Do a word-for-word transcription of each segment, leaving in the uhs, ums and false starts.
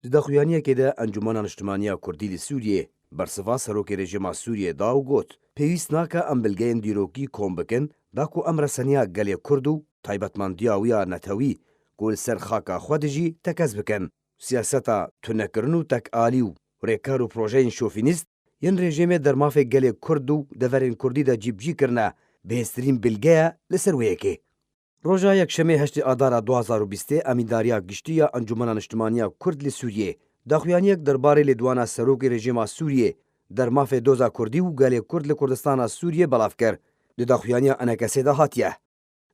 Di daxuyaniyekê de Encûmena Niştimaniya Kurdî li Sûriyê bersiva serokê rejîma Sûriyê da û got, pêwîst nake em bilgeyên dîrokî kom bikin, da ku em reseniya gelê Kurd û taybetmendiya wî ya netewî ku li ser xaka xwe dijî tekez bikin. Siyaseta tunekirin û tekalî û rêkar û projeyên şofînîst yên rejîmê dermafê gelê Kurd û deverên Kurdî de cîbicî kirine, bihêztirîn bilge ye li ser wê yekê. Roja Yekşemê heştê Adara du hazar û bîstê Emîndariya Giştî ya Encûmena Niştimaniya Kurd li Sûriyê daxuyaniyek derbarê lêdwana serokê rejîma Sûriyê dermafê doza Kurdî û gelê Kurd li Kurdistana Sûriyê belav kir. Di daxuyaniya enekesê de hatiye.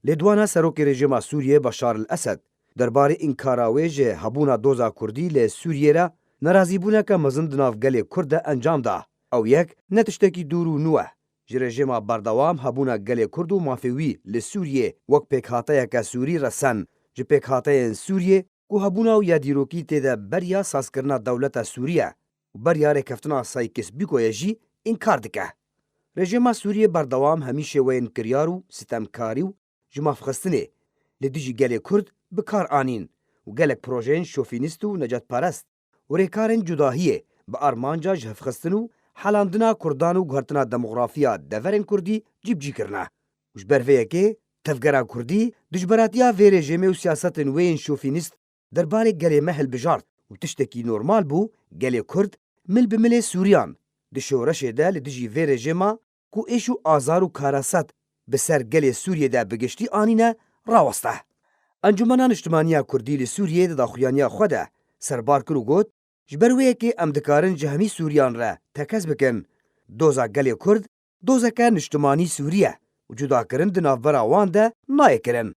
Lêdwana serokê rejîma Sûriyê Başar el Esed derbarê înkara wê ji hebûna doza Kurdî li Sûriyê re nerazîbûneke mezin di nav gelê Kurd de encam da. Ew yek ne tiştekî dûr û nû e. Ji rejîma berdewam hebûna gelê Kurd û mafê wî li Sûriyê wek pêkhateyeke Sûrî resen ji pêkhateyên Sûriyê ku hebûna wî ya dîrokî tê de beriya sazkirina dewleta Sûrî ye û beriya rêkeftina Sykes-Picot ye jî înkar dike. Rejîma Sûriyê berdewam hemî şêweyên kiryar û sitemkarî û ji mafxistinê li dijî gelê Kurd bi kar anîn û gelek projeyên şofînîst û necetperest û rêkarên cudahiyê bi armanca ji hevxistin û helandina Kurdan û guhertina demografiya deverên Kurdî cîbicî kirine. Û ji ber vê yekê tevgera Kurdî dijberatiya vê rejîmê û siyasetên wê yên şofînîst derbarê gelê me hilbijart û tiştekî normal bû, gelê Kurd mil bi milê Sûriyan di şoreşê de li dijî vê rejîma ku êş û azar û karaset bi ser gelê Sûriyê de bi giştî anîne, raweste. Encûmena Niştimaniya Kurdî li Sûriyê di daxuyaniya xwe de serbar kir û got, ji ber wê yekê em dikarin ji hemî Sûriyan re tekez bikin. Doza gelê Kurd dozeke niştimanî Sûrî ye û cudakirin di navbera wan de nayê kirin.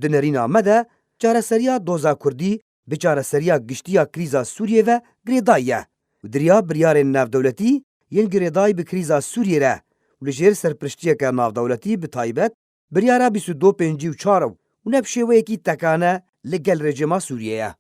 Di nerîna me de çareseriya doza Kurdî bi çareseriya giştî ya krîza Sûriyê ve girêdayî ye û di riya biryarên navdewletî yên girêdayî bi krîza Sûriyê re û li jêr serpiriştiyeke navdewletî bi taybet biryara bîst û du pêncî û çar û ne bi şêweyekî tekane li gel rejîma Sûriyê ye.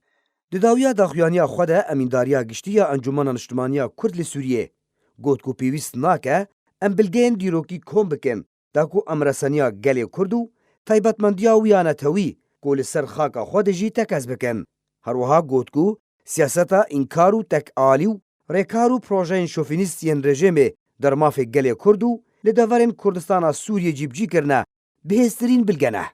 Di dawiya daxuyaniya xwe de Emîndariya Giştî ya Encûmena Niştimaniya Kurd li Sûriyê got ku pêwîst nake em bilgeyên dîrokî kom bikin, da ku em reseniya gelê Kurd û taybetmendiya wî ya netewî ku li ser xaka xwe dijî tekez bikin. Her wiha got ku siyaseta înkar û tekalî û rêkar û projeyên şofînîst yên rejîmê dermafê gelê Kurd û li deverên Kurdistana Sûriyê cîbicî kirine, bihêztirîn bilge ne.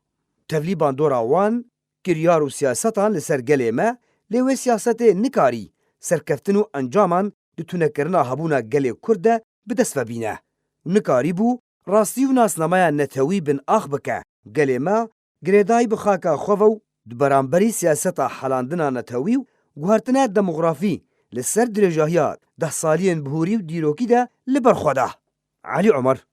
Tevlî bandora wan, kiryar û siyasetan li ser gelê me, lê wê siyasetê nikarî serkeftin û encaman di tunekirina hebûna gelê Kurd de bi dest ve bîne û nikarîbû rastî û nasnameya netewî bin ax bike. Gelê me girêdayî bi xaka xwe ve û di beramberî siyaseta helandina netewî û guhertina demografî li ser dirêjahiya deh saliyên bihûrî û dîrokî de li ber xwe da. Elî Omer.